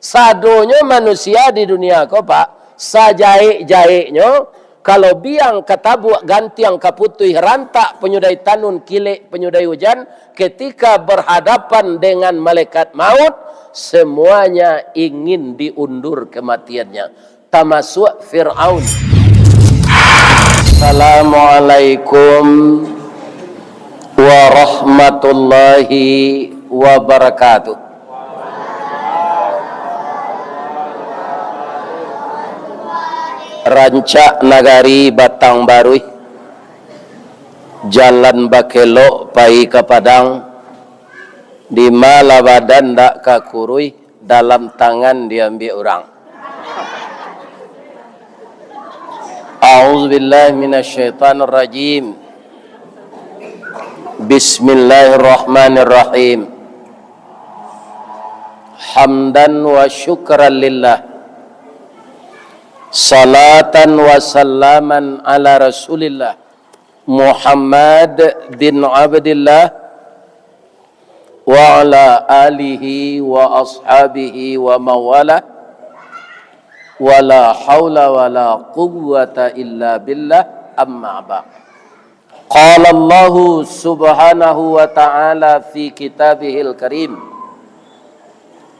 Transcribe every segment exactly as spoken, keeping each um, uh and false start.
Sadonyo manusia di dunia ko, Pak, sajaek-jaeknyo, kalau biang ka tabuak, gantiang ka putuih, rantak panyudai tanun, kilek panyudai ujan, ketika berhadapan dengan malaikat maut, semuanya ingin diundur kematiannya, tamasuak Firaun. Assalamualaikum warahmatullahi wabarakatuh. Rancak nagari Batang Baruih, jalan bakelok pai ka Padang, dima lah badan dak ka kuruih, dalam tangan diambiak urang. A'udzubillahi minasyaitonirrajim. Bismillahirrahmanirrahim. Hamdan wa syukran lillah. Salatan wa salaman ala Rasulillah, Muhammad bin Abdillah, wa ala alihi wa ashabihi wa mawala, wala haula wala quwwata illa billah, amma ba'd. Qala Allahu subhanahu wa ta'ala fi kitabihil karim.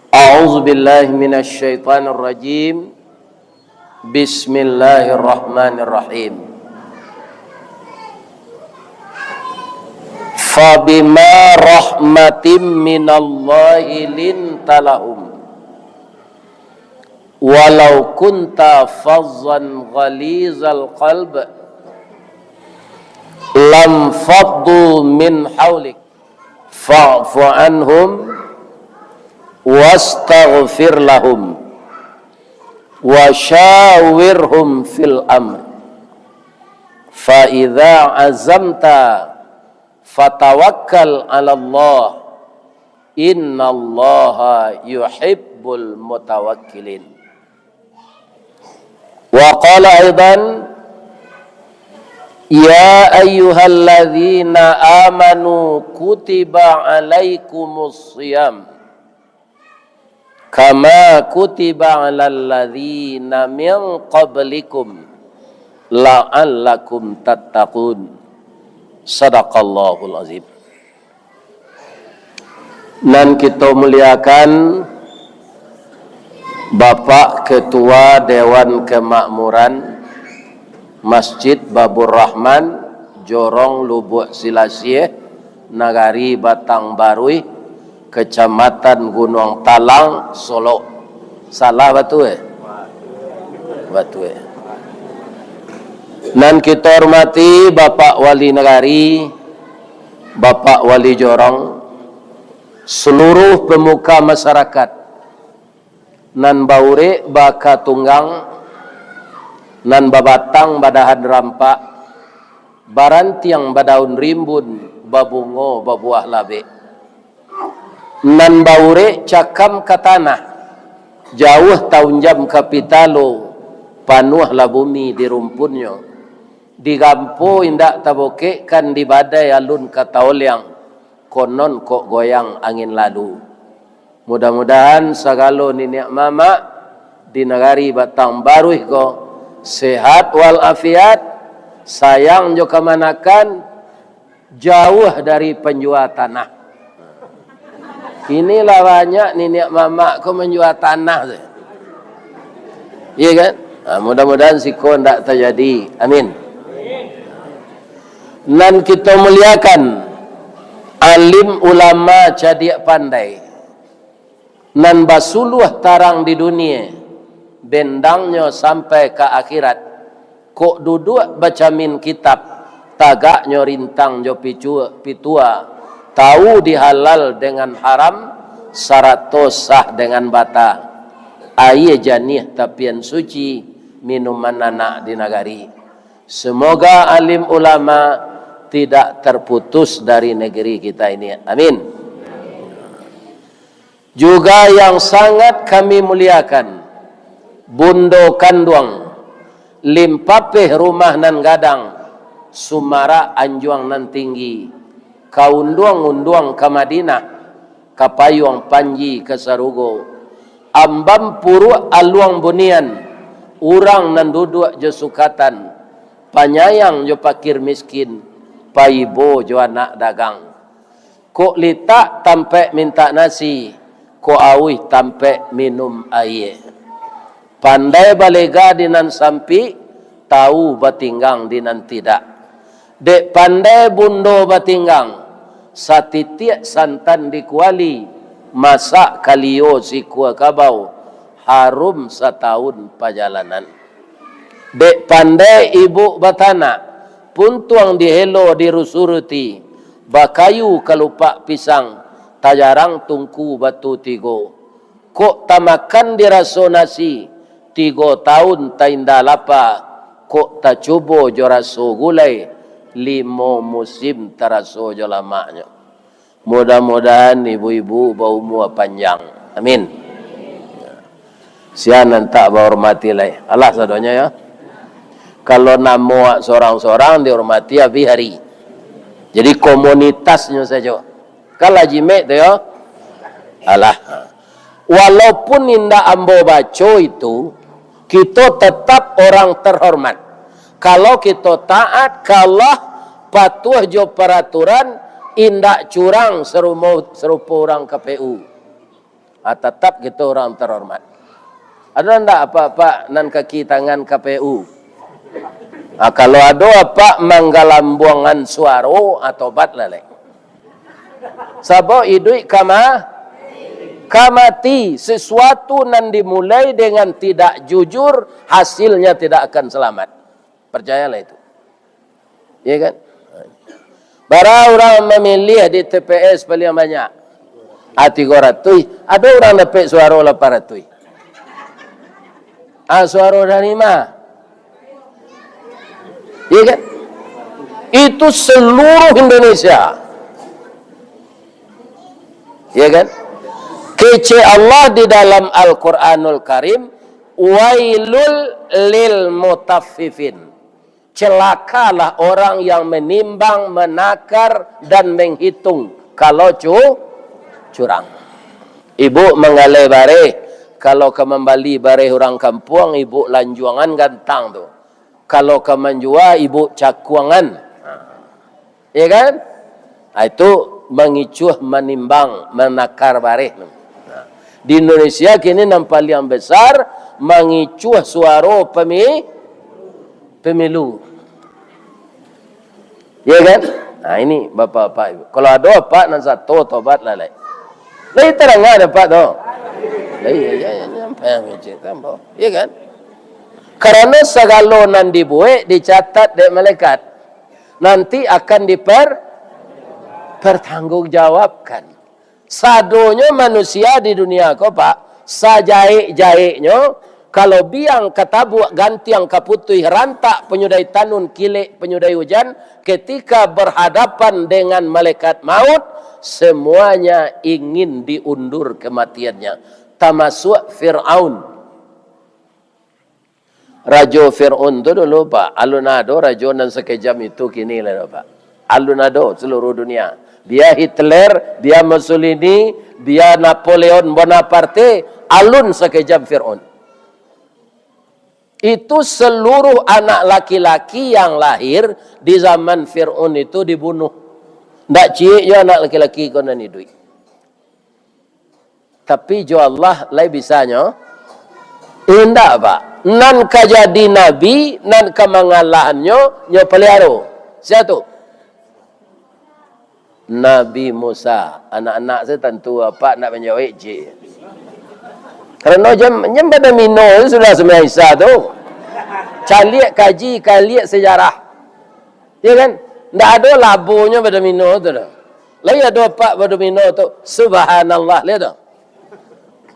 A'udzu billahi minasy syaithanir rajim. Bismillahirrahmanirrahim. Fabima rahmatim minallahi linta lahum. Walau kunta fazzan ghalizal qalb lam faddu min haulik. Fa'fu anhum wastaghfir lahum wa syawirhum fil amr. Fa idza azamta fatawakkal 'alallah, innallaha yuhibbul mutawakkilin. Wa qala aidan, ya ayyuhalladzina amanu kutiba alaikumus shiyam kama kutiba alal ladzina min qablikum la'allakum tattaqun. Sadaqallahul azim. Nan kito muliakan, Bapak Ketua Dewan Kemakmuran Masjid Babur Rahman, Jorong Lubuak Silasieh, Nagari Batang Baruih, Kecamatan Gunuang Talang, Solok. Salah batua, eh? Batua, eh? Nan kito hormati Bapak Wali Nagari, Bapak Wali Jorong, saluruah pamuka masarakat, nan baurek bakatunggang, nan babatang badahan rampak, barantiang badaun rimbun, babungo babuah labek, nan baurek cakam ka tanah, jauah taunjam ka pitalo, panuahlah bumi di rumpunnyo, digampo indak tabokekkan, di badai alun ka taoliang, konon kok goyang angin lalu. Mudah-mudahan sagalo niniak mamak di nagari Batang Baruih ko sehat wal afiat, sayang jo kamanakan, jauah dari panjua tanah. Inilah banyak niniak mamak ko manjua tanah tu. Iya kan? Ha, mudah-mudahan siko ndak tajadi. Amin. Nan kito muliakan, alim ulama cadiak pandai, nan basuluah tarang di dunia, bendangnyo sampai ka akhirat. Kok duduak bacamin kitab, tagaknyo rintang jo picu-, pitua, tahu di halal dengan haram, sarato sah dengan bata. Aia janiah tapian suci, minuman anak di nagari. Semoga alim ulama tidak terputus dari negeri kita ini. Amin. Juga yang sangat kami muliakan, Bundo Kanduang, Limpapeh rumah nan gadang, sumarak anjuang nan tinggi, ka unduang-unduang ka Madinah, ka payuang panji ka sarugo, Ambam puruak aluang bunian, urang nan duduak jo sukatan, panyayang jo pakir miskin, paibo jo anak dagang. Kok litak tampek mintak nasi, kok auih tampek minum aia. Pandai balega di nan sampik, tau batinggang di nan tidak. Dek pandai bundo batinggang, satitiak santan di kuali, masak kalio sikua kabau, harum satahun pajalanan. Dek pandai ibuk batanak, puntuang dihelo dirusuruti, bakayu kalupak pisang, tajarang tungku batu tigo. Kok tamakan diraso nasi, tigo taun tainda lapa, kok tacubo jo raso gulai, limo musim taraso jo lamaknyo. Mudah-mudahan ibu-ibu baumua panjang. Amin. Sia nan tak bahormati lai. Alah sadonyo ya. Kalau namo awak sorang-sorang dihormati abih hari. Jadi komunitasnyo sajo. Kan lah jimek tu yo. Alah. Walaupun indak ambo baco itu, kito tetap orang terhormat. Kalau kito taat ka Allah, patuah jo paraturan, indak curang sarumo-, sarupo urang K P U. Ah, tatap kito urang terhormat. Ado ndak apak-apak nan kaki tangan K P U? Ah, kalau ado apak manggalambuangan suaro, ah, tobatlah lai. Sabab iduik ka ma-, ka mati, sesuatu nan dimulai dengan tidak jujur, hasilnya tidak akan selamat. Percayalah itu. Ya kan? Bara urang mamiliah di T P S paling banyak? Ah, tigo ratuih. Ado urang dapek suaro lapan ratuih. Ah, suaro dari ma? Ya kan? Itu seluruh Indonesia. Ya kan? Kecek Allah di dalam Al-Quranul Karim, "Wailul lil mutaffifin." Celakalah orang yang menimbang, menakar, dan menghitung kalau cu-, curang. Ibuk manggaleh bareh, kalau ka mambali bareh urang kampuang, ibuk lanjuangan gantang tu. Kalau ka manjua, ibuk cakuangan. Ya kan? Ah, itu mangicuah, manimbang, manakar bareh. Nah, di Indonesia kini nan paliang besar mangicuah suaro pemi-, pemilu. Ya kan? Nah, ini bapak-bapak ibu. Kalau ado apak nan sato, tobatlah lai. Lai tadanga dek apak tu. Lai, ya, ya, ya, sampai yang ngecek tambah. Ya kan? Karena sagalo nan dibuek dicatat dek malaikat. Nanti akan diper-, pertanggungjawabkan. Sadonyo manusia di dunia ko, Pak, sajaek-jaeknyo, kalau biang ka tabuak, gantiang ka putuih, rantak panyudai tanun, kilek panyudai ujan, ketika berhadapan dengan malaikat maut, semuanya ingin diundur kematiannya, tamasuak Firaun. Rajo Fir'aun tu dulu, Pak, alun ado rajo nan sakejam itu kini lah, Pak. Alun ado seluruh dunia. Bia Hitler, bia Mussolini, bia Napoleon Bonaparte, alun sakejam Fir'aun. Itu seluruh anak laki-laki yang lahir di zaman Fir'aun itu dibunuh. Ndak ciek jo anak laki-laki ko nan iduik. Tapi jo Allah lai bisanyo? Indak, Pak. Nan ka jadi nabi, nan ka mangalahannyo, nyo paliaro. Sia tu? Nabi Musa. Anak-anak se tantu apak ndak manjawek, cik. Karano jam, jam badomino sudah sumbayang Isya tu. Caliak kaji, caliak sejarah. Ya kan? Ndak ado labonyo badomino tu doh. Lai ado apak badomino tu, subhanallah, lihat tu.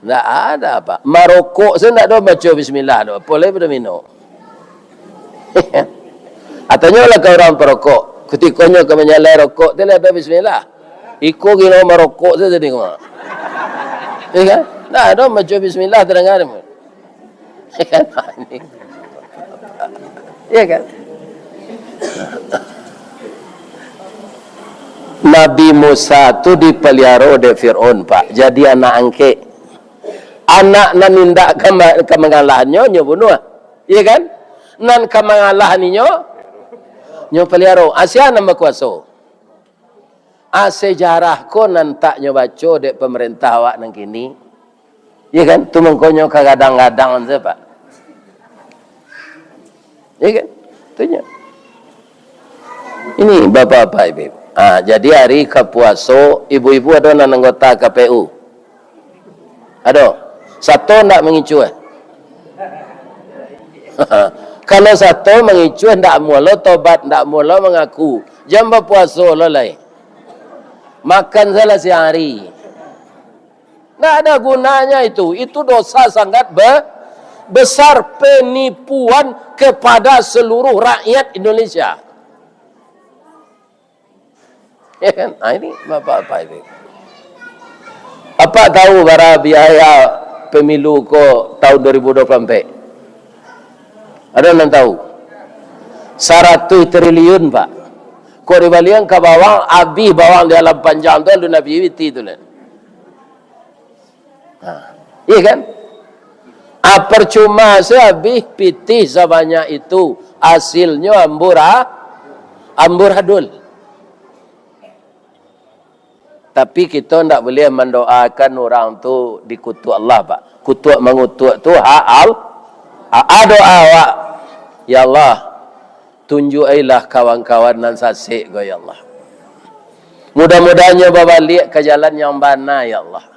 Ndak ada, Pak. Marokok se ndak ado baco bismillah tu, apo lai badomino. Atonyo lah ka urang parokok, kutikonyo ka manyalai rokok tu, lai ado bismillah. Iko gilo marokok se tadi ko. Ya kan? Ndak ado baco bismillah, tadanga. Ya kan? Nabi Musa tu dipaliaro dek Fir'aun, Pak. Jadi anak angkek. Anak nan indak ka ma-, ka mangalahannyo, nyo bunuah. Iya kan? Nan ka mangalah ninyo, nyo paliaro. Asia nan bakuaso. Ah, sejarah ko nan tak nyo baco dek pemerintah awak nan kini. Iya kan? Tu mangkonyo kagadang-gadang sajo, Pak. Iya kan? Tu nyo. Ini bapak-bapak, ibu. Ah, jadi hari ka puaso, ibu-ibu ado nan anggota K P U? Ado. Sato ndak mangicuah? Kalau sato mangicuah, ndak amuah lo tobat, ndak amuah lo mangaku. Jan bapuaso lo lai. Makan salah sehari. Ndak ada gunanya itu. Itu dosa sangat be-, besar, penipuan kepada seluruh rakyat Indonesia. Ya kan? Ah, ini bapak-bapak ini. Apak tahu bara biaya pemilu ko tahun dua ribu dua puluh empat? Ado nan tahu? Saratus triliun, Pak. Kok dibalian ka bawang, abih bawang di alam panjang tu, alun abih pitih tu lah. Ha. Iya kan? Ah, percuma se abih pitih sabanyak itu, hasilnyo ambura-, amburadul. Tapi kito ndak buliah mandoakan urang tu dikutuak Allah, Pak. Kutuak mangutuak tu hak Al-, ha-, doa awak. Ya Allah, tunjuailah kawan-kawan nan sasek ko, ya Allah. Mudah-mudahan nyo babaliak ka jalan yang bana, ya Allah.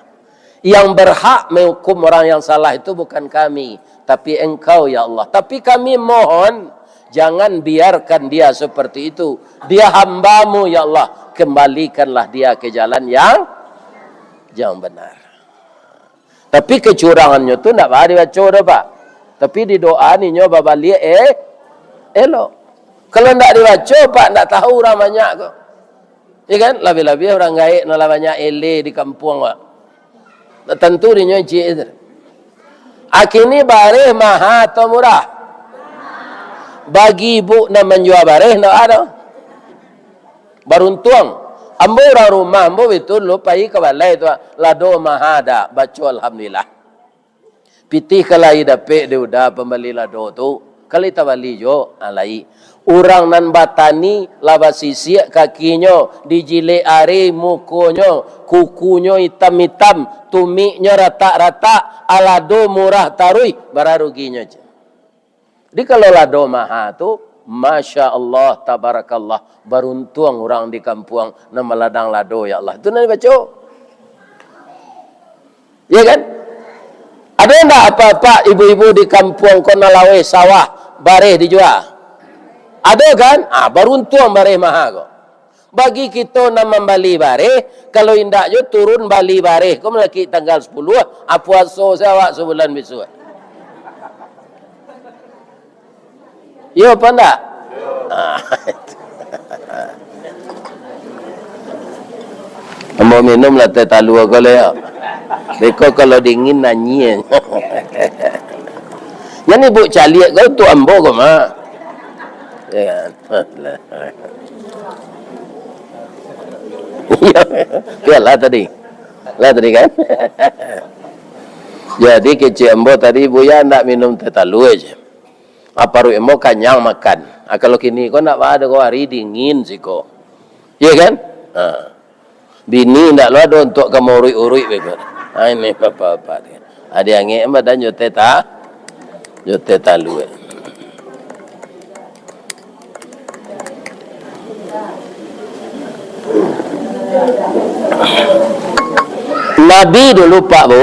Yang berhak menghukum orang yang salah itu bukan kami, tapi Engkau, ya Allah. Tapi kami mohon, jangan biarkan dia seperti itu. Dia hamba-Mu, ya Allah. Kembalikanlah dia ke jalan yang, yang benar. Tapi kecurangannyo tu ndak baa dibaco doh, Pak. Tapi di doa ninyo babaliak, eh, elok. Kalau ndak dibaco, Pak, ndak tahu urang banyak ko. Ya kan? Labiah-labiah urang gaek nan lah banyak ele di kampuang, Pak. Ndak tantu dinyo ciek itu. Akini bareh maha atau murah? Bagi ibu nan manjua bareh, ndak ado. Baruntuang. Ambo urang rumah ambo itu dulu pai ka balai tu, lado maha dak, baco alhamdulillah. Pitih ka lai dapek di uda pambali lado tu, ka lai tabali juo, ah, lai. Urang nan batani lah basisiak kakinyo, dijilek areh mukonyo, kukunyo itam-itam, tumiknyo ratak-ratak, ah, lado murah taruih, bara ruginyo ceh. Jadi, kalau lado maha tu, Masya Allah, Tabarakallah, baruntuang urang di kampuang nan maladang lado, ya Allah. Tu nan dibaco. Ya kan? Ado ndak apak-apak ibu-ibu di kampuang ko nan laweh sawah, bareh dijua? Ado kan? Ah, baruntuang bareh maha ko. Bagi kito nan mambali bareh, kalau indak jo turun bali bareh ko malakik tanggal sapuluah, ah, puaso se awak sabulan bisuak. Iyo apa ndak? Ah. Ambo minum lah teh talua ko le, yo. Beko kalau dingin nanyia. Jan ibu caliak ko tu ambo ko, Mak. Ya kan? Iyo, bialah tadi. Lah tadi kan? Jadi kecek ambo tadi, Buya ndak minum teh talua je. Ah, paruik ambo kanyang makan. Ah, kalau kini ko ndak baa doh ko, ari dingin siko. Iya kan? Ha. Bini ndak lo ado untuak ka mauruik-uruik beko. Ha, ini bapak-bapak ni. Ha, diangek badan jo teh ta-, jo teh talua. Nabi dulu, Pak, Bu,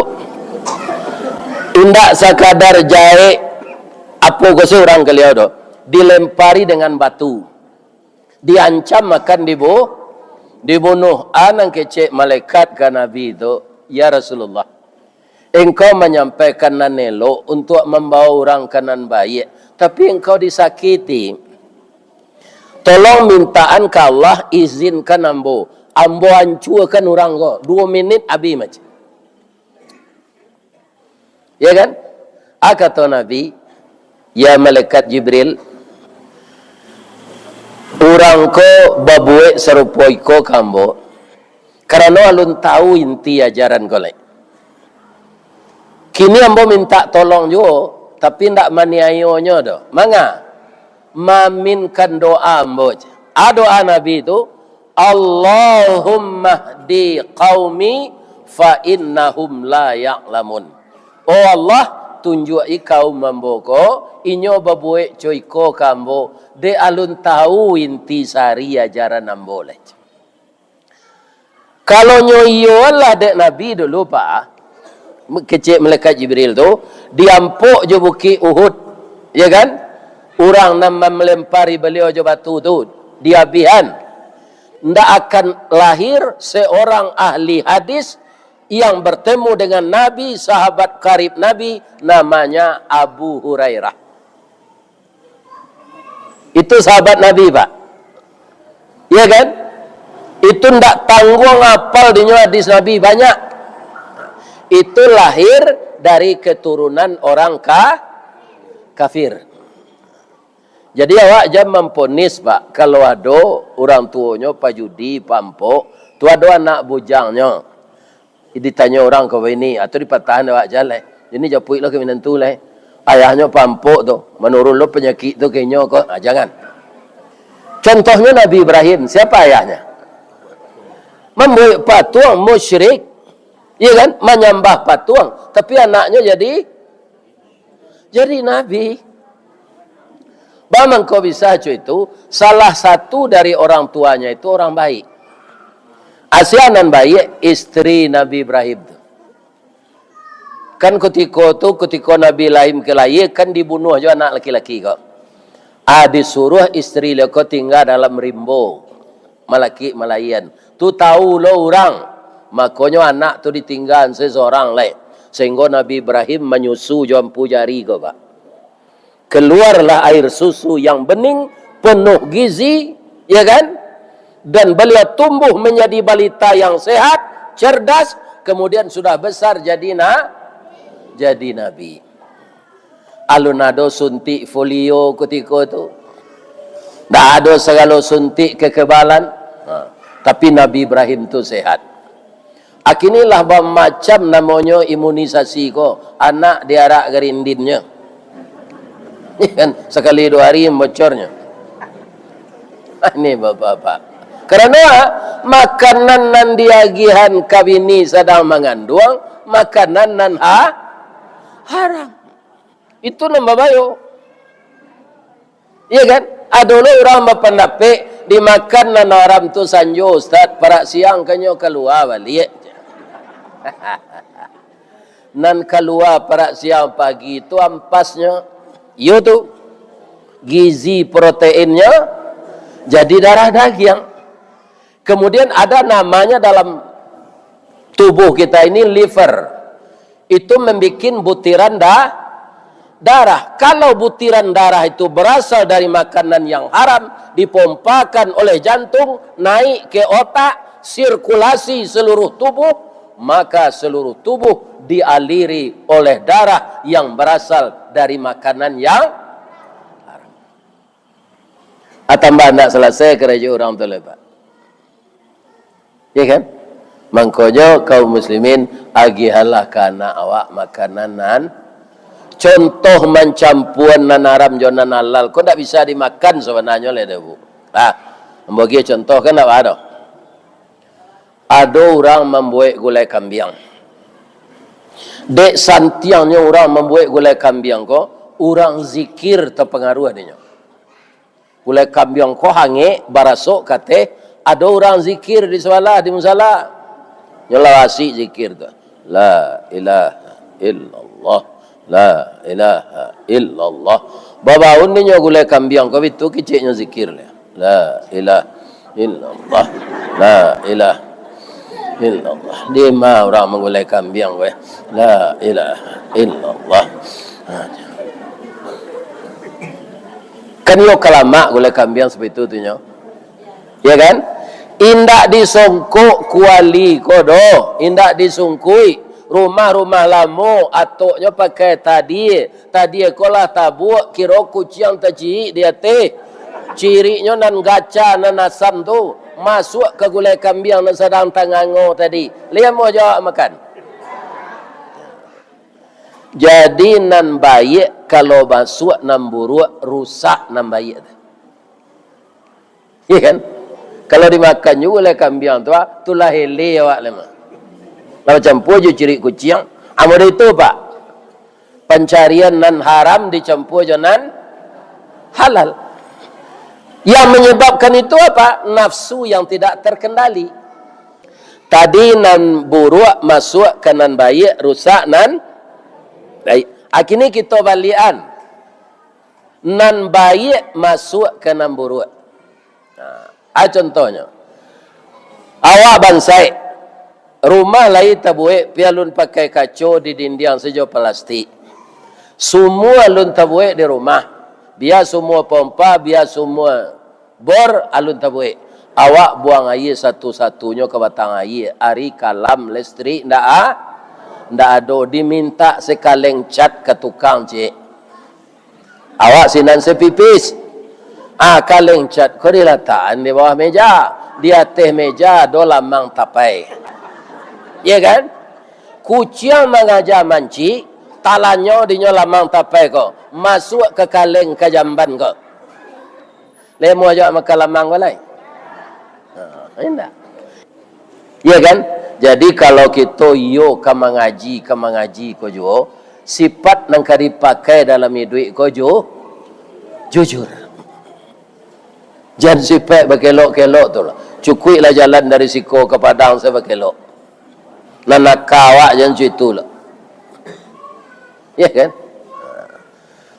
indak sakadar jaek apo ko se urang ka liau doh, dilempari dengan batu. Diancam akan dibu-, dibunuh. A nan kecek malaikat ka Nabi tu, "Ya Rasulullah, engkau manyampaikan nan elok untuak mambawa urang ka nan baiak, tapi engkau disakiti. Tolong mintaan ka Allah, izinkan ambo, ambo ancuakan urang ko, duo minit abih macam." Ya kan? A kato Nabi, "Ya malaikat Jibril, urang ko babuek sarupo iko ka ambo, karano alun tahu inti ajaran ko lai. Kini ambo mintak tolong juo, tapi ndak maniayonyo doh. Manga? Maaminkan doa ambo. A, doa Nabi tu, "Allahumma hdi qaumi fa innahum la ya'lamun." Oh Allah, tunjuak-i kaum ambo ko, inyo babuek co iko ka ambo, dek alun tahu inti sari ajaran ambo lai. Kalau nyo iyo lah dek Nabi dulu, Pak, kecek malaikat Jibril tu, diampok jo bukik Uhud, ya kan? Urang nan malempari baliau jo batu tu, diabihan. Ndak akan lahir seorang ahli hadis yang bertemu dengan Nabi, sahabat karib Nabi, namanya Abu Hurairah. Itu sahabat Nabi, Pak. Iya kan? Itu ndak tangguang apal dinyo hadis Nabi, banyak. Itu lahir dari keturunan orang ka-, kafir. Jadi awak jan mamponis, Pak, kalau ado urang tuonyo pajudi, paampok, tu ado anak bujangnyo. Ditanyo urang ka bini, atau dipatahan awak jan lai. Jadi japuik lo ka minantu lai. Ayahnyo paampok tu, manurun lo panyakik tu ka inyo ko. Ah, jangan. Contohnyo Nabi Ibrahim, siapa ayahnya? Mambuek patuang, musyrik. Iya kan? Manyambah patuang. Tapi anaknyo jadi, jadi nabi. Baa mangko bisa co itu? Salah satu dari orang tuanya itu orang baik. A, sia nan baik, isteri Nabi Ibrahim tu. Kan kutiko tu, kutiko Nabi Ibrahim ka layie, kan dibunuah jo anak laki-laki ko. A, disuruah isteri baliau ko tingga dalam rimbo, malakik malayian. Tu tahu lo urang, makonyo anak tu ditinggaan se sorang lai. Sahinggo Nabi Ibrahim manyusu jo ampu jari ko, Pak. Keluarlah air susu yang bening, penuh gizi, ya kan? Dan beliau tumbuh menjadi balita yang sehat, cerdas, kemudian sudah besar jadi na-, jadi nabi. Alun ado suntik polio kutiko tu. Ndak ado sagalo suntik kekebalan. Ha. Tapi Nabi Ibrahim tu sehat. Akini lah bamacam namonyo imunisasi ko, anak diarak garindinnyo. Kan, sakali duo hari bocornyo. Ini bapak-bapak. Karano makanan nan diagihan ka bini sadang manganduang, makanan nan ha-, haram. Itu nan babayo. Iya kan? Ado lo urang bapandapek, dimakan nan haram tu sanjo, Ustaz, parak siang kanyo kalua baliak. Nan kalua parak siang pagi tu ampasnyo, iyo tu, gizi proteinnyo jadi darah dagiang. Kemudian ada namanya dalam tubuh kita ini liver. Itu membikin butiran da-, darah. Kalau butiran darah itu berasal dari makanan yang haram, dipompakan oleh jantung, naik ke otak, sirkulasi seluruh tubuh, maka seluruh tubuh dialiri oleh darah yang berasal dari makanan yang haram. Ah, tambah ndak salasai karajo urang tu lai, Pak. Ya kan? Mangkonyo, kaum muslimin, agihanlah ka anak awak makanan nan, contoh mancampuan nan haram jo nan halal ko ndak bisa dimakan sabananyo lai doh, Bu. Ah, ambo agiah contoh kan ndak baa doh. Ado urang mambuek gulai kambiang. Dek santiangnyo urang mambuek gulai kambiang ko, urang zikir tapangaruah dinyo. Gulai kambiang ko hangek, barasok ka ateh, ado urang zikir di sabalah di musala. Nyo lah asik zikir tu. La ilaha illallah. La ilaha illallah. Babaun dinyo gulai kambiang ko, bitu keceknyo zikir lai. La ilaha illallah. La ilaha illallah. Di ma urang manggulai kambiang ko, eh? La ilaha illallah. Ha. Kan iyo ka lamak gulai kambiang sapitu tu nyo. Ya kan? Indak disongkok kuali ko doh, indak disungkuik. Rumah-rumah lamo, atoknyo pakai tadie. Tadie ko lah tabuak, kiro kuciang taciik di ateh. Ciriknyo nan gaca, nan asam tu, masuak ka gulai kambiang nan sadang tangango tadi. Lai amuah jo awak makan. Jadi, nan baiak kalau masuak nan buruak, rusak nan baiak tu. Iya kan? Kalau dimakan juo uleh kambiang tu, ah, tu lah hele awak lai mah. Lah bacampua jo cirik kuciang. Amun itu, Pak, pancarian nan haram dicampua jo nan halal. Yang menyebabkan itu apa? Nafsu yang tidak terkendali. Tadi nan buruak masuak ka nan baiak, rusak nan baiak. Akini kito baliakan. Nan baiak masuak ka nan buruak. Nah, a contohnyo. Awak bansaik, rumah lai tabuek, pi alun pakai kaco, di dindiang sajo palastik. Sumua alun tabuek di rumah. Bia sumua pompa, bia sumua bor alun tabuek. Awak buang aia satu-satunyo ka batang aia, ari kalam listrik ndak a-, ndak ado, dimintak sakaleng cat ka tukang, cek. Awak sinan sapipis. Ah, kaleng cat ko dilatakan di bawah meja. Di ateh meja ado lamang tapai. Iya kan? Kuciang mangaja mancik, talanyau dinyo lamang tapai ko, masuak ka kaleng ka jamban ko. Lai amuah jo makan lamang ko lai? Ha, indak. Iya kan? Jadi, kalau kito iyo ka mangaji, ka mangaji ko juo, sifat nan ka dipakai dalam iduik ko ju-, jujur. Jan sifat bakelok-kelok tu lah. Cukuiklah jalan dari siko ka Padang sajo bakelok. Nan naka awak jan situ lah. Iya kan?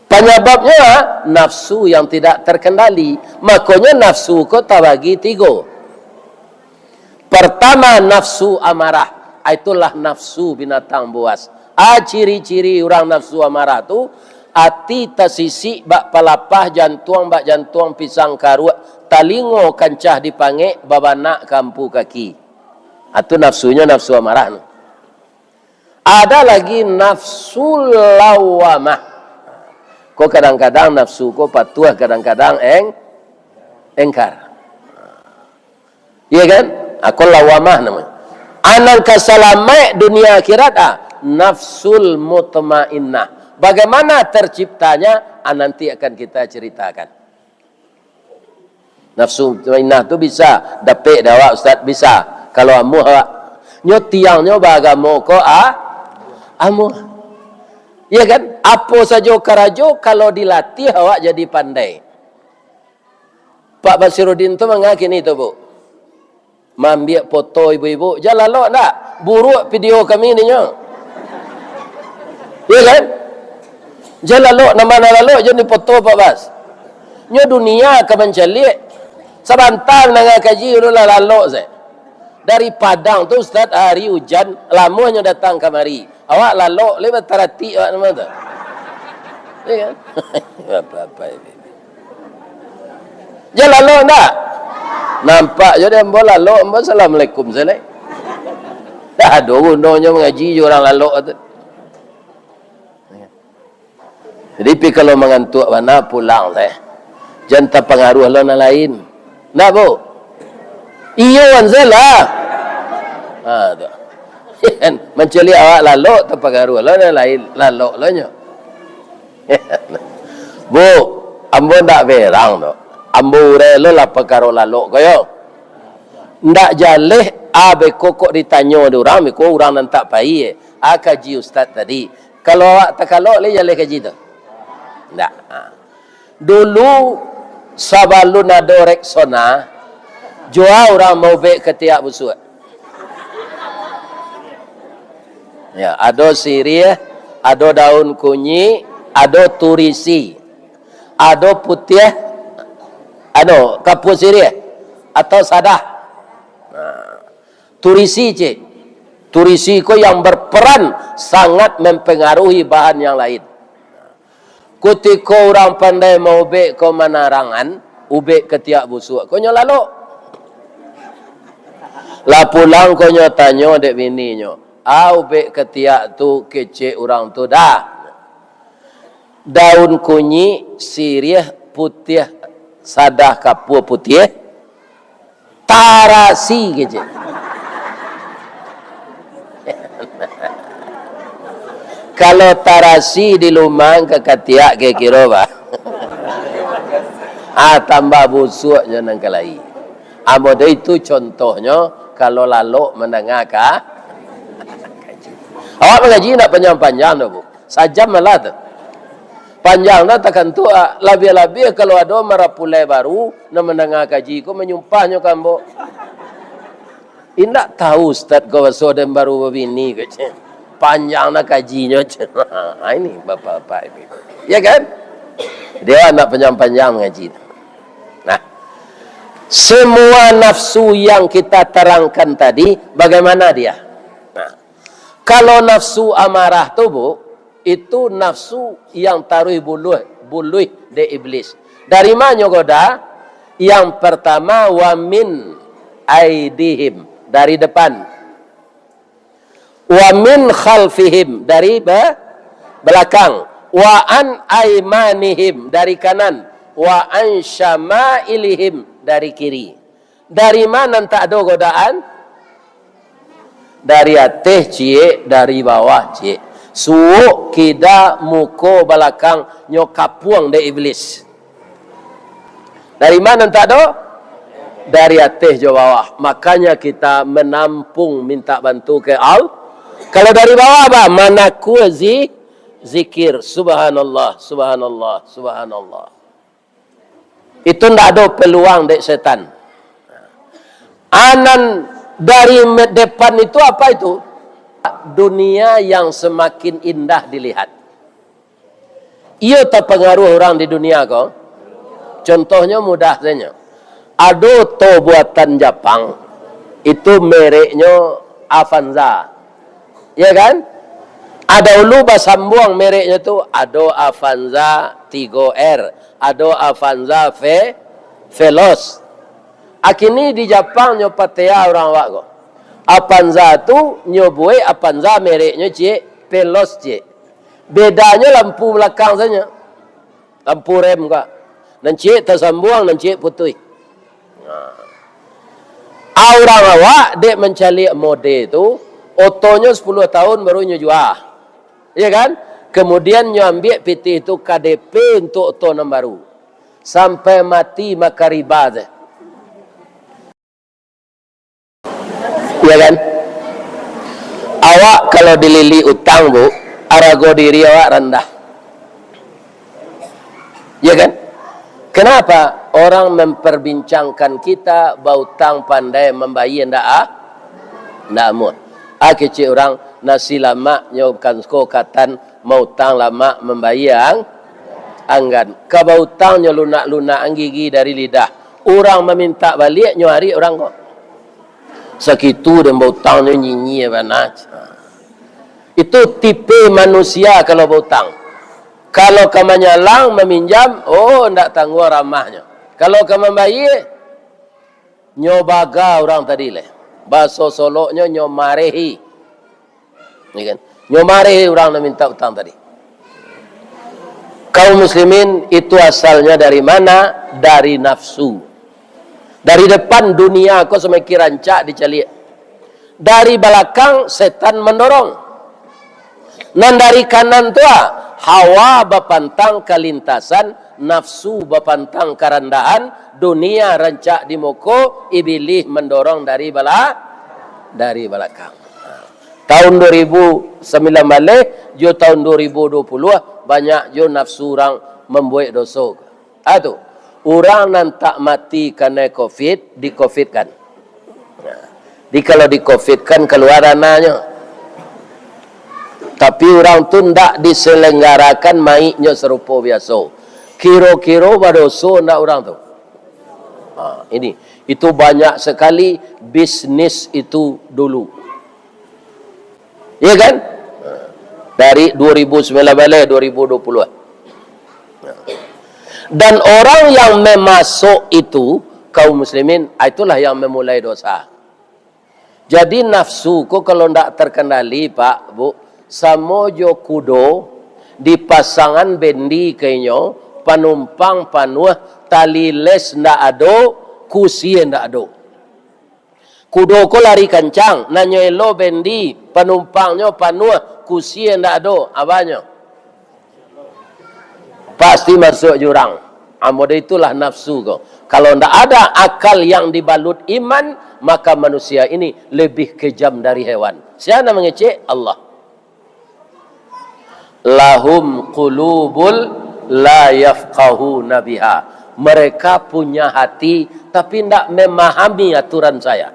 Panyababnyo, nafsu yang tidak terkendali. Makonyo nafsu ko tabagi tigo. Pertama, nafsu amarah. Itulah nafsu binatang buas. A ciri-ciri urang nafsu amarah tu, ati tasisik bak palapah, jantuang bak jantuang pisang karuak, talingo kancah dipangek, babanak ka ampu kaki. A tu nafsunyo nafsu amarah tu. Ada lagi nafsu lawamah. Ko kadang-kadang nafsu ko patuah, kadang-kadang eng-, engkar. Iya kan? Ah, ko lawamah namonyo. A nan ka salamaik dunia akhirat, ah, nafsul mutmainnah. Bagaimana terciptanya? Ah, nanti akan kita ceritakan. Nafsu mutmainnah tu bisa dapek dek awak, Ustaz? Bisa. Kalau amuah awak. Nyo tiangnyo baagamo ko, a-, amuah. Iya kan? Apo sajo karajo, kalau dilatih, awak jadi pandai. Pak Basiruddin tu manga kini tu, Bu? Maambiak foto ibu-ibu. Jan lalok ndak? Buruak video kami ninyo. Iya kan? Jan lalok, nan ma nan lalok, jan difoto Pak Bas. Nyo dunia ka mancaliak. Sabanta mandanga kaji, udah lah lalok se. Dari Padang tu, Ustaz, hari ujan, lamuahnyo datang kamari. Awak lalok, lai bataratik awak namo tu. Iya kan? Apa-apa ini. Jan lalok ndak? Nampak jo dek ambo lalok, ambo assalamualaikum sajo lai. Dah ado gunonyo mangaji jo urang lalok tu. Jadi, pi kalau mangantuak bana, pulang se. Jan tapangaruah lo nan lain. Ndak, Bu? Iyo, wan se lah. Ha, tu. Mancaliak awak lalok, tapangaruah lo nan lain. Lalok lo nyo. Bu, ambo ndak berang tu. Ambo urai lo lah pakaro lalok ko yo. Ndak jaleh, a beko kok ditanyo di urang, beko urang nan tak pai, eh. A kaji ustaz tadi. Kalau awak takalok, lai jaleh kaji tu? Ndak. Ha. Dulu, sabalun ado Rexona, jua urang maubek katiak busuak. Ya, ado siriah, ado daun kunyik, ado turisi, ado putiah, anu, kapua siriah, atau sadah. Nah, turisi, cik. Turisi ko yang berperan sangat mempengaruhi bahan yang lain. Kutiko urang pandai maubek ko manarangan, ubek katiak busuak ko nyo lalok. Lah pulang ko nyo tanyo dek bininyo, "A ubek katiak tu kecek urang tu dah?" "Daun kunyik, siriah, putiah, sadah kapua putiah." "Tarasi," kecek. Kalau tarasi di lumang ka katiak kiro-kiro, bah. Ah, tambah busuaknyo nan ka lai. Ambo tu itu contohnyo, kalau lalok mandanga ka-, kaji. Awak mangaji indak panjang-panjang doh, Bu. Sajam malah tu. Panjang dah takantuk, ah. Labiah-labiah kalau ado marapulai baru, nan mandanga kaji ko manyumpahnyo ka ambo. Indak tahu ustaz ko baso den baru babini ko, ceh. Panjang lah kajinyo, ceh. Ha, ini bapak-bapak ini. Ya kan? Dia nak panjang-panjang mengaji. Nah, semua nafsu yang kita terangkan tadi, bagaimana dia? Nah, kalau nafsu amarah tu, Bu, itu nafsu yang taruih buluih, buluih dek iblis. Dari manyo goda? Yang pertama, wa min aidihim, dari depan. Wa min khalfihim, dari be-, belakang. Wa an aimanihim, dari kanan. Wa an syama'ilihim, dari kiri. Dari ma nan tak ado godaan? Dari ateh ciek, dari bawah ciek. Suok, kida, muko, balakang, nyo kapuang dek iblis. Dari ma nan tak ado? Dari ateh jo bawah. Makanya kita menampung minta bantu ke Allah. Kalau dari bawah, bah, manakua zi-, zikir. Subhanallah, subhanallah, subhanallah. Itu ndak ado peluang dek setan. Anan dari me-, depan itu apa itu? Dunia yang semakin indah dilihat. Iyo tapangaruh urang di dunia ko. Contohnyo mudah sajo. Ado oto buatan Japang, itu mereknyo Avanza. Ya kan? Ada ulu basambuang mereknyo tu, ado Avanza tigo R, ado Avanza Ve-, Veloz. Akini di Japang nyo patea urang awak ko. Avanza tu nyo buek Avanza mereknyo ciek, Veloz ciek. Bedanyo lampu balakang sajo. Lampu rem ka. Nan ciek tasambuang, nan ciek putuih. Nah. Urang awak dek mancaliak mode tu, otonyo sapuluah tahun baru nyo jua. Ya kan? Kemudian nyo ambiak pitih tu K D P untuak oto nan baru. Sampai mati makan riba tu. Ya kan? Awak kalau dililik utang, Bu, arago diri awak randah. Ya kan? Kenapa? Orang memperbincangkan kita, bautang pandai, mambayia ndak a-, ndak amuah. Ah, kecek urang, nasi lamak nyo kan ko katan, mautang lamak mambayia ang-, anggan. Ka bautang nyo lunak-lunak ang gigi dari lidah. Urang mamintak baliak nyo arik urang ko. Sakitu den bautang nyo nyinyia bana. Itu tipe manusia kalau bautang. Kalau ka manyalang, maminjam, oh, ndak tangguang ramahnyo. Kalau ka mambayia, nyo baga urang tadi lai. Baso Soloknyo, nyo marehi. Ya kan? Nyo marehi urang nan minta utang tadi. Kaum muslimin, itu asalnya dari mana? Dari nafsu. Dari depan dunia ko samakin rancak dicaliak. Dari balakang setan mandorong. Nan dari kanan tu, ah, hawa bapantang kalintasan, nafsu bapantang karandahan, dunia rancak di muko, ibilih mandorong dari bala-, dari balakang. Tahun dua ribu sambilan baleh jo tahun dua ribu dua puluah, banyak jo nafsu urang mambuek doso. Ah, tu. Urang nan tak mati kanai covid, di-covidkan. Jadi, kalau di-covidkan, kalua dananyo. Tapi, urang tu ndak diselenggarakan maiknyo sarupo biaso. Kiro-kiro badoso ndak urang tu? Ha, ini. Itu banyak sekali bisnis itu dulu. Ya kan? Dari dua ribu sambilan baleh, dua ribu dua puluah. Dan orang yang memasok itu, kaum muslimin, ah, itulah yang memulai dosa. Jadi nafsu ko kalau ndak terkendali, Pak, Bu, samo jo kudo dipasangan bendi ka inyo, panumpang panuah, tali les ndak ado, kusie ndak ado. Kudo ko lari kancang, nan nyo elo bendi, panumpangnyo panuah, Usia ndak ado, abanyo pasti masuak jurang. Amode itulah nafsu ko. Kalau ndak ada akal yang dibalut iman, maka manusia ini lebih kejam dari hewan. Sia nan mangecek? Allah. "Lahum qulubul la yafqahuna biha." Mereka punya hati, tapi ndak memahami aturan saya.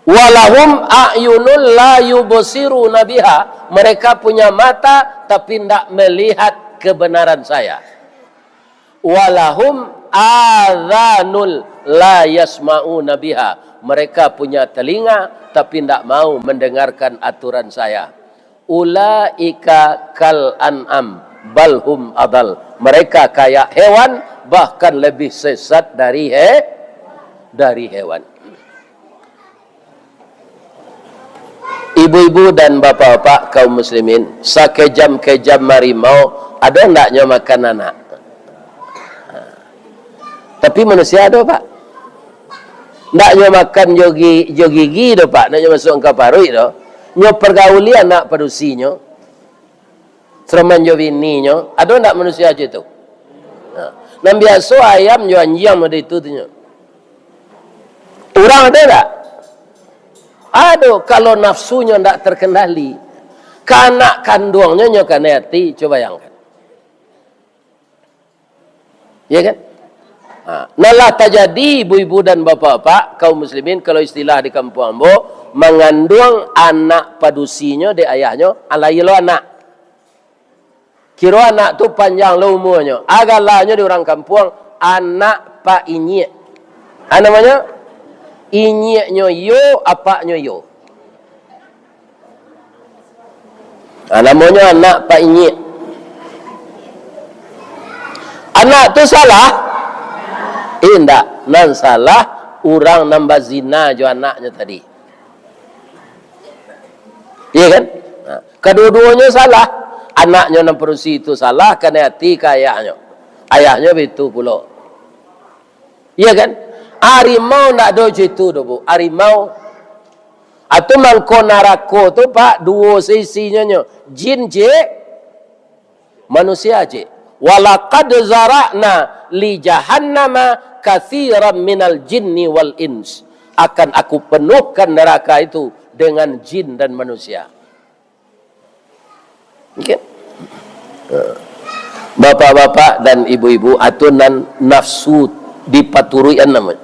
"Walahum a'yunul la yubsiruna biha." Mereka punya mata, tapi ndak melihat kebenaran saya. "Walahum adhanul la yasma'una biha." Mereka punya telinga, tapi ndak mau mendengarkan aturan saya. "Ulaika kal an'am, bal hum adal." Mereka kayak hewan, bahkan lebih sesat dari he-, dari hewan. Ibu-ibu dan bapak-bapak kaum muslimin, sakejam-kejam harimau, ado ndaknyo makan anak? Tapi manusia ado, Pak? Ndaknyo makan jo gi-, jo gigi do, Pak, ndaknyo masuak ka paruik do. Nyo pergauli anak padusinyo, seroman jo bininyo, ado ndak manusia cam itu? Nah, nan biaso ayam jo anjiang mode itu tu nyo. Urang ado ndak? Ado, kalau nafsunyo ndak terkendali, ka anak kanduangnyo nyo kanai ati, cubo bayangkan. Ya kan? Ha. Nah, lah tajadi ibu-ibu dan bapak-bapak, kaum muslimin, kalau istilah di kampuang ambo, manganduang anak padusinyo dek ayahnyo, alai lo anak. Kiro anak tu panjang lo umuanyo. Agalanyo di urang kampuang, anak Pak Inyiak. Ha, namonyo? Inyiaknyo iyo, apaknyo iyo. Ha, namonyo anak Pak Inyiak. Anak tu salah? Indak. Nan salah, urang nan bazina jo anaknyo tadi. Iya kan? Ha. Kaduo-duonyo salah. Anaknyo nan padusi tu salah, kanai ati ka ayahnyo. Ayahnyo baitu pulo. Iya kan? Harimau ndak ado cam itu doh, Bu. Harimau. Atau mangko narako tu, Pak, duo sisinyo nyo. Jin cek, manusia cek. "Walaqad zara'na li jahannama katsiran minal jinni wal ins." Akan Aku penuhkan neraka itu dengan jin dan manusia. Oke? Bapak-bapak dan ibu-ibu, itu nan nafsu dipaturuikan namonyo.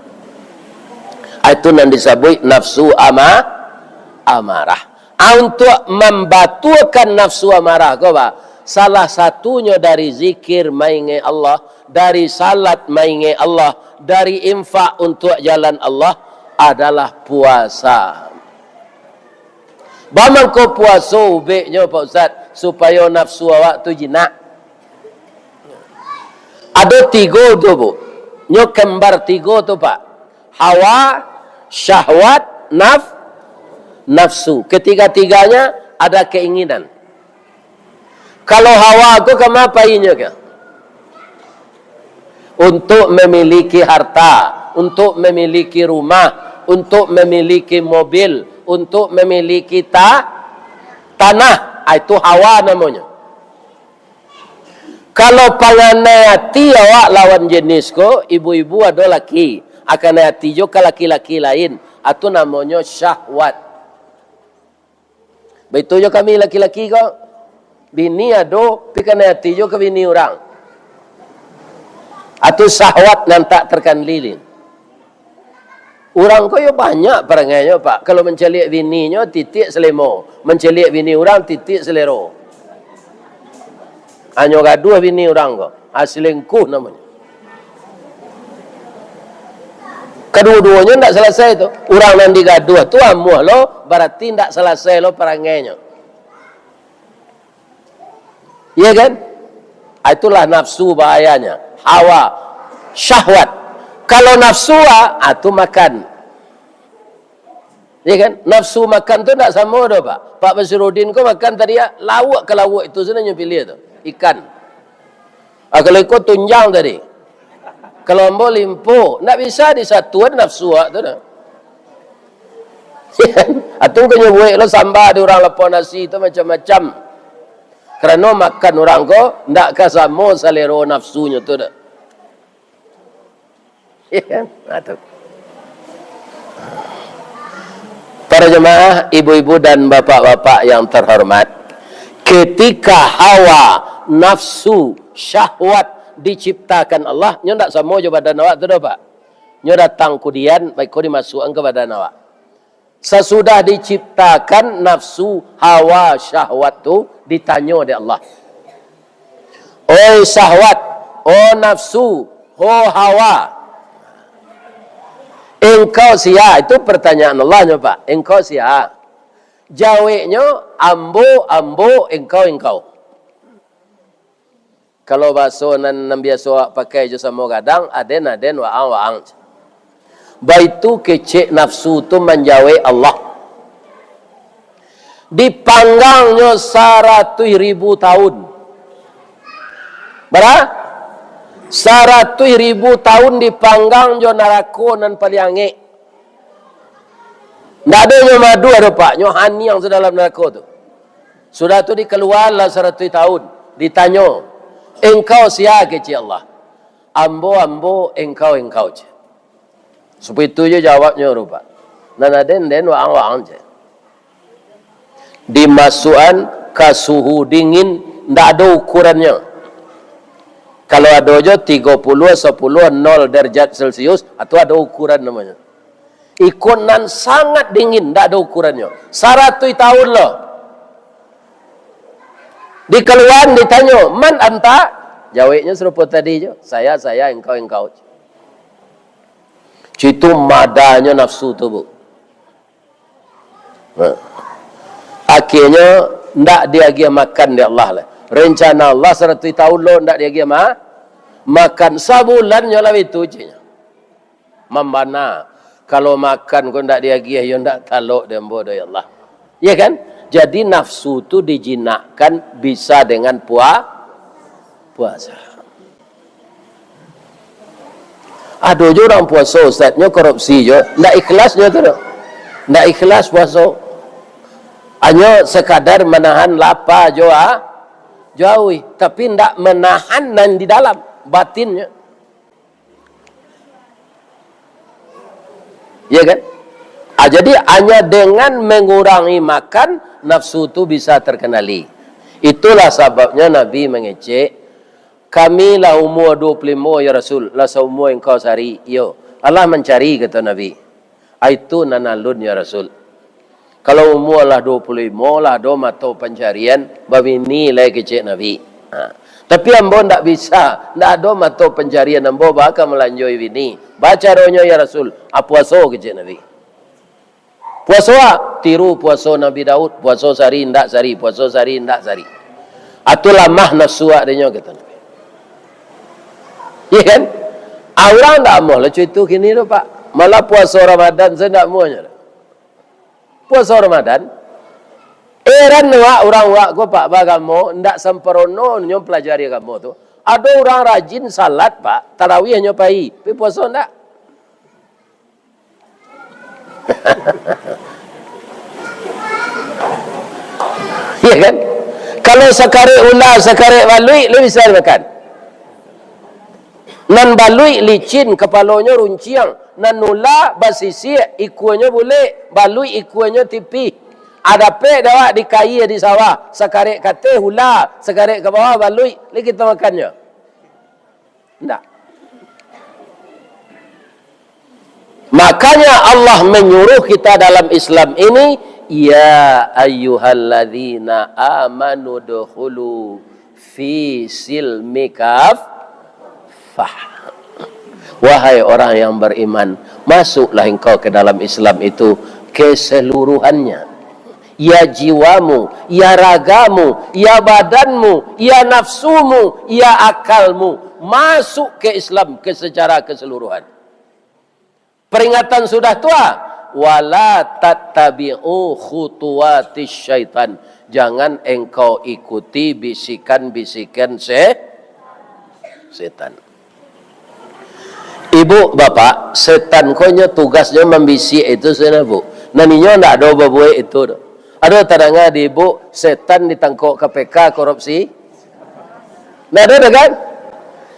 Itu nan disabuik nafsu ama-, amarah. Ah, untuak mambatuakan nafsu amarah ko, Pak, salah satunyo dari zikir, maingek Allah, dari salat, maingek Allah, dari infak untuak jalan Allah, adalah puasa. Baa mangko puaso ubeknyo, Pak Ustaz, supayo nafsu awak tu jinak? Ado tigo tu, Bu. Nyo kembar tigo tu, Pak. Hawa, syahwat, naf-, nafsu. Ketiga-tiganya ada keinginan. Kalau hawa ko kama painyo ko? Untuk memiliki harta, untuk memiliki rumah, untuk memiliki mobil, untuk memiliki ta-, tanah. Ah, itu hawa namonyo. Kalau panganai ati awak lawan jenis ko, ibu-ibu ado laki, akan ati jo ka laki-laki lain, itu namonyo syahwat. Baitu jo kami laki-laki ko, bini ado, pi kanai ati jo ka bini urang. Itu syahwat nan tak terkendali. Urang ko yo banyak parangainyo, Pak. Kalau mancaliak bininyo, titiak salemo. Mancaliak bini urang, titiak salero. Hanyo gaduah bini urang ko. Ah, selingkuh namonyo. Kaduo-duonyo ndak salasai tu. Urang nan digaduah tu amuah lo, barati ndak salasai lo parangainyo. Iya kan? Ah, itulah nafsu bahayanya. Hawa, syahwat. Kalau nafsu, ah, ah, tu makan. Iya kan? Nafsu makan tu ndak samo doh, Pak. Pak Basirudin ko makan tadi, ah, lauak ka lauak itu sajo nyo pilih tu. Ikan. Ah, kalau iko tunjang tadi. Kalau ambo limpo, ndak bisa disatuan nafsu awak tu doh. Atau ko nyo buek lo samba di urang lapau nasi tu macam-macam. Karano makan urang ko ndak ka samo salero nafsunyo tu doh. Iyo kan? Nah, tu. Para jemaah, ibu-ibu dan bapak-bapak yang terhormat, ketika hawa nafsu syahwat diciptakan Allah, nyo ndak samo jo badan awak tu doh, Pak. Nyo datang kudian, baiko dimasuakan ka badan awak. Sasudah diciptakan nafsu hawa syahwat tu, ditanyo dek Allah, "Oi syahwat, o nafsu, ho hawa, engkau sia?" Itu pertanyaan Allah nyo, Pak. "Engkau sia?" Jaweknyo, "Ambo, ambo, engkau, engkau." Kalau bahaso nan, nan biaso awak pakai jo samo gadang, "Aden, aden, waang, waang." Baitu kecek nafsu tu manjawek Allah. Dipanggangnyo saratuih ribu tahun. Bara? Saratuih ribu tahun dipanggang jo narako nan paliang angek. Ndak ado nyo madu ado, Pak, nyo haniang sudah dalam narako tu. Sudah tu dikalualah saratuih tahun, ditanyo, "Engkau sia?" kecek Allah. "Ambo, ambo, engkau, engkau," cek. Sapitu jo jawabnyo tu, Pak. "Nan aden, den, waang, waang," cek. Dimasuakan ka suhu dingin, ndak ado ukurannyo. Kalau ado jo tigo puluah, sapuluah, nol derajat Celcius, atau ado ukuran namonyo. Iko nan sangat dingin, ndak ado ukurannyo. Saratuih tahun lo. Dikaluakan, ditanyo, "Man anta?" Jaweknyo sarupo tadi jo, "Saya, saya, engkau, engkau." Citu madanyo nafsu tu, Bu. Nah. Akhirnyo, ndak diagiah makan dek Allah lah. Rencana Allah saratuih tahun lo ndak diagiah ma-, makan. Sabulannyo lah itu, ceknyo. Mambana. Kalau makan ko ndak diagiah, yo ndak talok dek ambo doh, ya Allah. Ya kan? Jadi, nafsu tu dijinakkan bisa dengan pua-, puasa. Ado jo urang puaso, Ustaz, nyo korupsi jo. Ndak ikhlas nyo tu doh. Ndak ikhlas puaso. Hanyo sekadar manahan lapa jo a-, jo auih. Tapi ndak manahan nan di dalam, batinnyo. Ya kan? Ah, jadi, hanya dengan mengurangi makan, nafsu tu bisa terkendali. Itulah sababnya Nabi mangecek, "Kami lah umua duo puluah limo, ya Rasul, lah saumua engkau sahari." "Iyo." "Allah mancari," kato Nabi. "Ah, itu nan alun, ya Rasul. Kalau umua lah duo puluah limo, lah ado mato pancarian, babini lai," kecek Nabi. Ha. "Tapi ambo ndak bisa, ndak ado mato pancarian, ambo baa ka malanjoi bini. Baa caronyo, ya Rasul?" "Ah, puaso," kecek Nabi. "Puaso a?" "Tiru puaso Nabi Daud, puaso sahari indak sahari, puaso sahari indak sahari." "Atu lamah nafsu awak dek nyo," kato Nabi. Iya kan? Ah, urang ndak amuah lah co itu kini tu, Pak. Malah puaso Ramadan sajo ndak amuahnyo. Puaso Ramadan. Eran awak, urang awak ko, Pak, baagamo, ndak samparononyo palajari agamo tu. Ado urang rajin salat, Pak, tarawihnyo pai, tapi puaso ndak. Iya kan? Kalau sakarek ula, sakarek baluik, lai bisa dimakan. Nan baluik licin, kapalonyo runciang. Nan ula basisiak, ikuanyo bulek, baluik ikuanyo tipih. Ah, dapek dek awak di kaia di sawah, sakarek ka ateh ula, sakarek ka bawah baluik, lai kito makannyo? Ndak. Makanya Allah menyuruh kita dalam Islam ini, "Ya ayyuhalladzina amanu dukhulu fi silmi kaffah." Wahai orang yang beriman, masuklah engkau ke dalam Islam itu keseluruhannya. Ya jiwamu, ya ragamu, ya badanmu, ya nafsumu, ya akalmu, masuk ke Islam ke secara keseluruhan. Peringatan sudah tu, ah, "Wala tattabi'u khutuwatis syaitan." Jangan engkau ikuti bisikan-bisikan se-, setan. Ibu, bapak, setan ko nyo tugasnyo mambisiak itu sajo, Bu. Nan inyo ndak ado babuek itu doh. Ado tadanga di ibuk, setan ditangkok K P K korupsi? Ndak ado doh kan?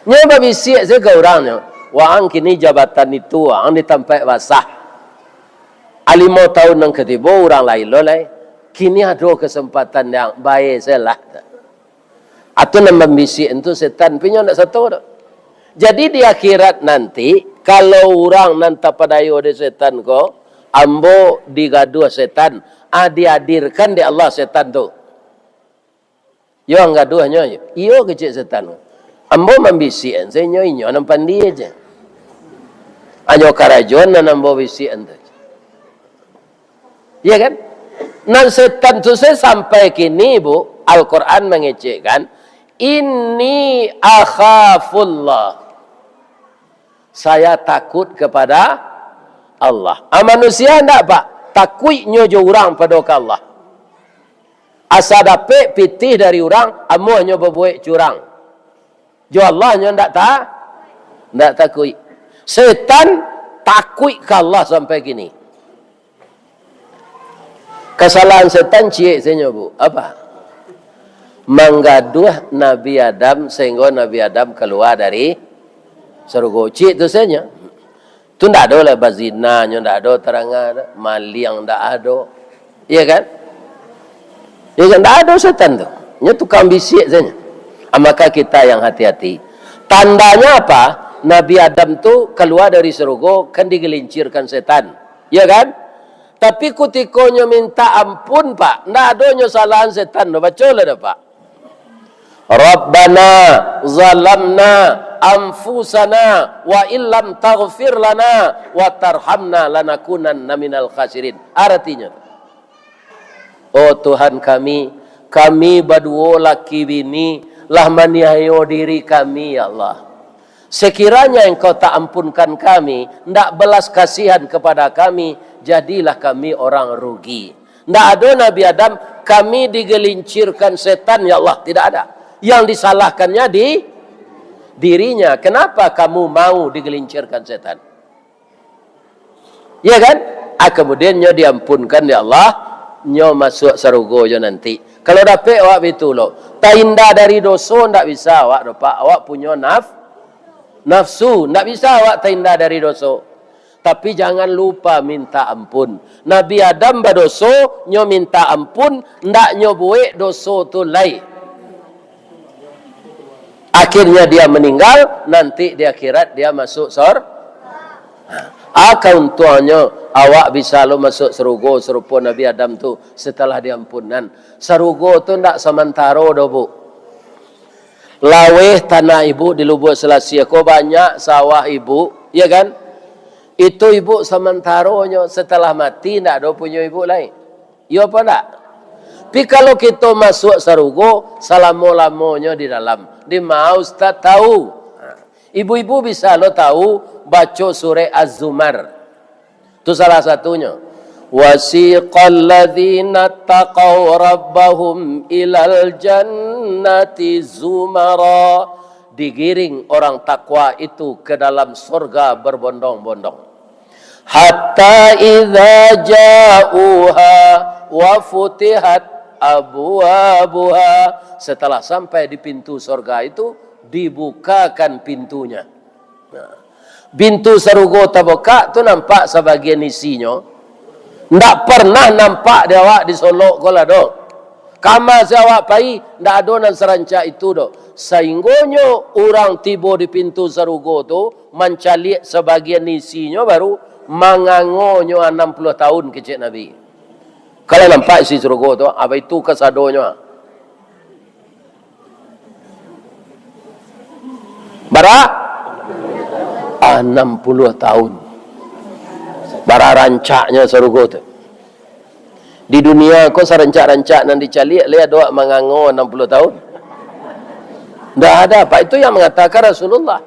Nyo babisiak sajo ka urang nyo, "Waang kini jabatan itu, waang di tampek basah. A limo taun nan ka tibo urang lain lo lai. Kini ado kasempatan nan bae sajolah." Atau nan mambisiak tu setan, tapi nyo ndak sato doh. Jadi di akhirat nanti, kalau urang nan tapadayo dek setan ko, ambo digaduah setan, ah, dihadirkan dek Allah setan tu. Yo ang gaduahnyo, iyo kecek setan. Ambo mambisiak, sainyo inyo nan pandie je. Hanyo karajoan nan ambo bisiak tu. Iya kan? Nan setan tu se sampai kini, Bu, Al-Quran mangecekkan, "Inni akhafullah." Saya takut kepada Allah. Ah, manusia ndak, Pak? Takuiknyo jo urang pado ka Allah. Asa dapek pitih dari urang, amuahnyo babuek curang. Jo Allah nyo ndak ta-, ndak takuik. Setan takuik ka Allah sampai kini. Kasalahan setan ciek sajo, Bu. Apa? Manggaduah Nabi Adam sahinggo Nabi Adam kalua dari sarugo. Ciek tu sajo. Tu ndak ado lah bazinanyo, ndak ado taranga, maliang ndak ado. Iya kan? Iya kan? Ndak ado setan tu. Nyo tukang bisiak sajo. Ah, maka kita yang hati-hati. Tandanya apa? Nabi Adam tu kalua dari sarugo kan digelincirkan setan. Iya kan? Tapi kutiko nyo minta ampun, Pak, ndak ado nyo salahan setan tu. Baco lah dah, Pak. "Rabbana zalamna anfusana wa illam taghfir lana wa tarhamna lanakunanna minal khasirin." Aratinyo, "Oh Tuhan kami, kami baduo laki bini lah maniayo diri kami, ya Allah. Sekiranya Engkau tak ampunkan kami, ndak belas kasihan kepada kami, jadilah kami orang rugi." Ndak ado Nabi Adam, kami digelincirkan setan, ya Allah, tidak ada. Yang disalahkannya di dirinya. Kenapa kamu mau digelincirkan setan? Ya kan? Ah, kemudian nyo diampunkan dek Allah, nyo masuak sarugo jo nanti. Kalau dapek awak bitu lo, tainda dari doso ndak bisa awak doh, Pak. Awak punyo naf-, nafsu, ndak bisa awak tainda dari doso. Tapi jangan lupa minta ampun. Nabi Adam badoso, nyo minta ampun, ndak nyo buek doso tu lai. Akhirnya dia meninggal, nanti di akhirat dia masuk sor-, ah, kauntuangnyo, awak bisa lo masuk sarugo sarupo Nabi Adam tu setelah diampunan. Sarugo tu ndak samantaro doh, Bu. Laweh tanah ibu di Lubuak Selasih ko, banyak sawah ibu, ya kan? Itu ibu samantaronyo, setelah mati ndak ado punyo ibu lai. Iyo apo ndak? Tapi kalau kito masuak sarugo, salamo-lamonyo di dalam. Di ma Ustaz tahu? Ibu-ibu bisa lo tahu baco surek Az-Zumar. Tu salah satunyo. "Wasiqal ladzina taqaw rabbahum ilal jannati zumara." Digiring orang takwa itu ke dalam sorga berbondong-bondong. "Hatta idza ja'uha wa futihat abwabuha." Setelah sampai di pintu sorga itu, dibukakan pintunya. Nah, pintu sarugo tabukak tu nampak sabagian isinyo. Ndak pernah nampak di awak di Solok ko lah doh. Kama se awak pai, ndak ado nan sarancak itu doh. Sainggonyo urang tibo di pintu sarugo tu, mancaliak sabagian isinyo, baru mangangonyo anam puluah tahun, kecek Nabi. Kalau nampak isi sarugo tu, apa itu kasadonyo? Bara? Anam puluah tahun. Bara rancaknyo sarugo tu. Di dunia ko sarancak-rancak nan dicaliak, lai ado mangango anam puluah tahun? Ndak ada, Pak. Itu yang mengatakan Rasulullah.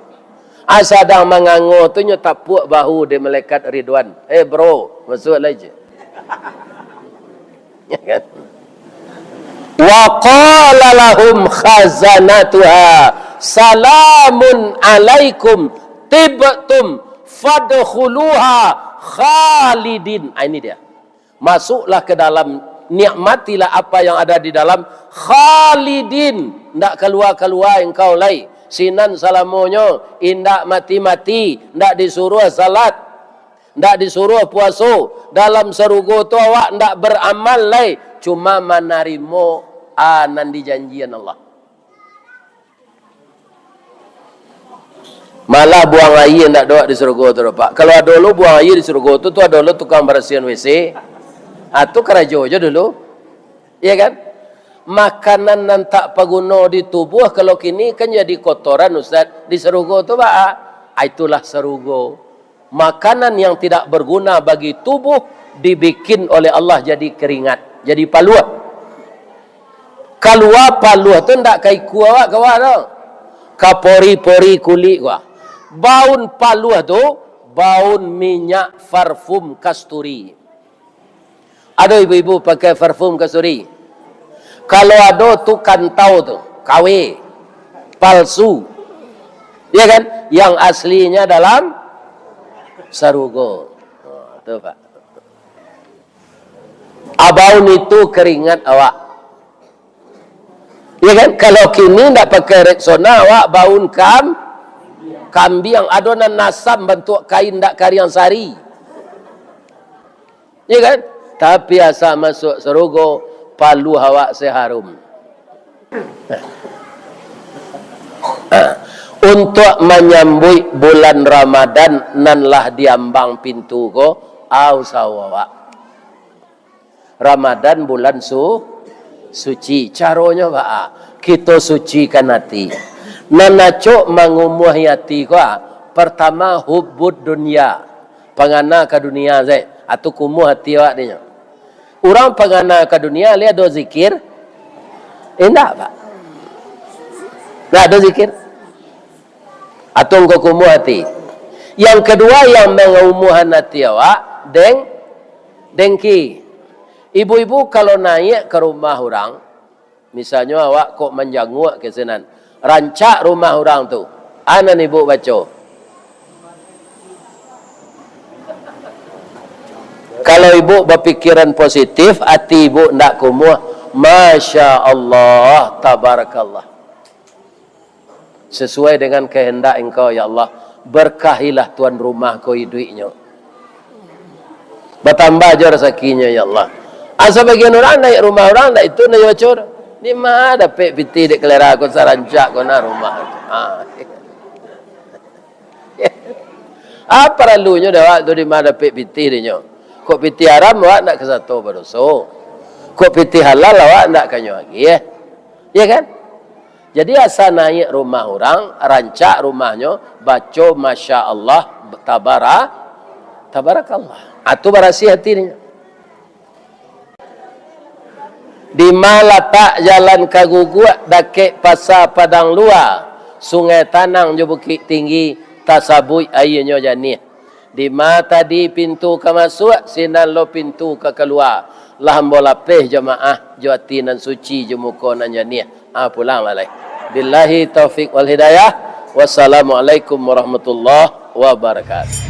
Ah, sadang mangango tu nyo tapuak bahu dek malaikat Ridwan. "Eh, bro, masuak lai je." Ya kan? "Wa qala lahum khazanatuha, salamun alaikum, tibtum fadkhuluha khalidin." Ah, ini dia. Masuklah ke dalam, nikmatilah apa yang ada di dalam, khalidin, ndak kalua-kalua engkau lai, sinan salamonyo, indak mati-mati, ndak disuruah salat, ndak disuruah puaso, dalam sarugo tu awak ndak baramal lai, cuma manarimo, a, nan dijanjian Allah. Malah buang aia ndak doh di sarugo tu, Pak. Kalau ado lo buang aia di sarugo tu, tu ado lo tukang barasiahan W C. Ah, tu karajo jo dulu. Iya kan? Makanan nan tak paguno di tubuh, kalau kini kan jadi kotoran, Ustaz. Di sarugo tu, Pak. Ah, itulah sarugo. Makanan yang tidak berguna bagi tubuh dibikin oleh Allah jadi keringat, jadi paluah. Kalua paluah tu ndak ka ikua awak, ka awak tu. Ka pori-pori kulik ko. Baun paluah tu, baun minyak parfum kasturi. Ado ibu-ibu pakai parfum kasturi? Kalau ado tu kantau tu, K W, palsu. Ya kan? Yang aslinya dalam sarugo. Ha, tu, Pak. Abaun itu keringat awak. Ya kan? Kalau kini ndak pakai Rexona, awak baun kam-, kambiang. Ado nan asam bantuak kain ndak kariang sari. Ya kan? Tapi asa masuk sarugo, paluah awak se harum. Untuak manyambuik bulan Ramadan nan lah diambang pintu ko, a, usaho awak. Ramadan bulan su-, suci. Caronyo baa? Kito sucikan ati. Nan acok mangumuahi ati ko, a, partama hubbud dunya. Pangana ka dunia se. Atu kumuah ati awak dinyo. Urang pangana ka dunia, lai ado zikir? Indak, Pak. Ndak ado zikir. Atau engkau kumuah ati. Yang kedua, yang mangumuahan ati awak, deng-, dengki. Ibu-ibu kalau naiak ka rumah urang, misalnyo awak kok manjanguak ka sinan, rancak rumah urang tu. A nan ibu baco? Kalau ibu bapikiran positif, ati ibu ndak kumuah, Masya Allah, Tabarakallah. Sesuai dengan kehendak Engkau, ya Allah, berkahilah tuan rumah ko iduiknyo. Batambah jo rasakinyo, ya Allah. A, sabagian urang naiak rumah urang, ndak itu nan baco. Di ma dapek pitih dek kalera ko, sarancak ko nah rumah. Ha. A, paralunyo dek awak tu di ma dapek pitih dinyo. Kok pitih haram, awak ndak ka sato badoso. Kok pitih halal, awak ndak ka nyo agiah. Ya kan? Jadi, asa naiak rumah urang, rancak rumahnyo, baco Masya Allah, tabara-, Tabarakallah. A, tu barasiah ati ninyo. Di ma latak jalan ka Guguak, dakek Pasa Padang Lua, Sungai Tanang jo Bukik Tinggi, tasabuik aianyo janiah. Di ma tadi pintu ka masuak, sinan lo pintu ka kalua. Lah ambo lapeh jo maah, jo ati nan suci, jo muko nan janiah. A, pulanglah lai. Billahi taufik wal hidayah. Wassalamualaikum warahmatullahi wabarakatuh.